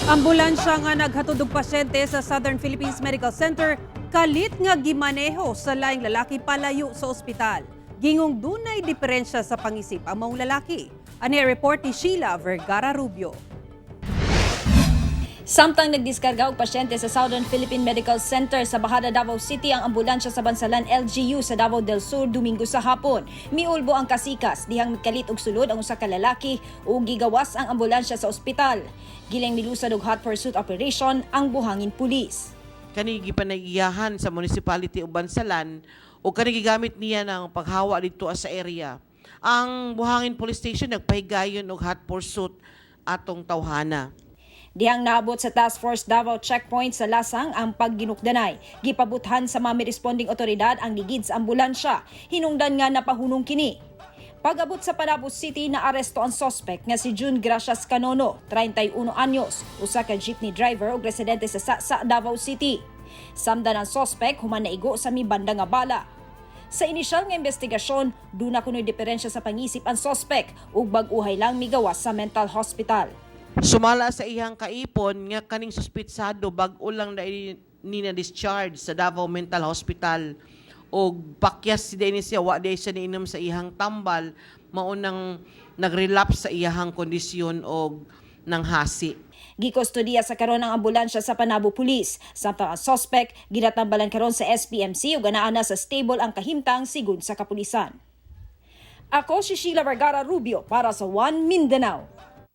Ambulansya nga naghatod og pasyente sa Southern Philippines Medical Center kalit nga gimaneho sa laing lalaki palayo sa ospital. Gingong dunay diferensya sa pangisip ang maong lalaki. Ani report ni Sheila Vergara Rubio. Samtang nagdiskarga og pasyente sa Southern Philippine Medical Center sa Bajada, Davao City ang ambulansya sa Bansalan LGU sa Davao del Sur Domingo sa hapon. Miulbo ang kasikas dihang mikalit og sulod ang usa ka lalaki ug gigawas ang ambulansya sa ospital. Giling milusad og hot pursuit operation ang Buhangin Police. Kani gipanag-iyahan sa municipality of Bansalan o kani gigamit niya ng paghawa dito sa area. Ang Buhangin Police Station nagpahigayon og hot pursuit atong tawhana. Dihang naabot sa Task Force Davao checkpoint sa Lasang ang pagginukdanay. Gipabuthan sa mga responding otoridad ang ligid sa ambulansya. Hinungdan nga napahunong kini. Pag-abot sa Panabo City, naaresto ang sospek nga si June Gracias Canono, 31 anyos, usa ka jeepney driver ug residente sa Sasa, Davao City. Samdan ang sospek human naigo sa mibanda nga bala. Sa inisyal nga investigasyon, duna kuno'y diferensya sa pangisip ang sospek ug bag-uhay lang migawas sa mental hospital. Sumala sa iyang kaipon nga kaning suspitsado bag-o lang na ni na discharge sa Davao Mental Hospital og pakyas si Dennis siya, wa di siya niinom sa iyang tambal, maunang nagrelapse sa iyang kondisyon og nang hasi. Gikustodiya sa karon ang ambulansya sa Panabo Police. Samtang ang sospek ginatambalan karon sa SPMC ug anaa na sa stable ang kahimtang sigon sa kapulisan. Ako si Sheila Vergara Rubio para sa One Mindanao.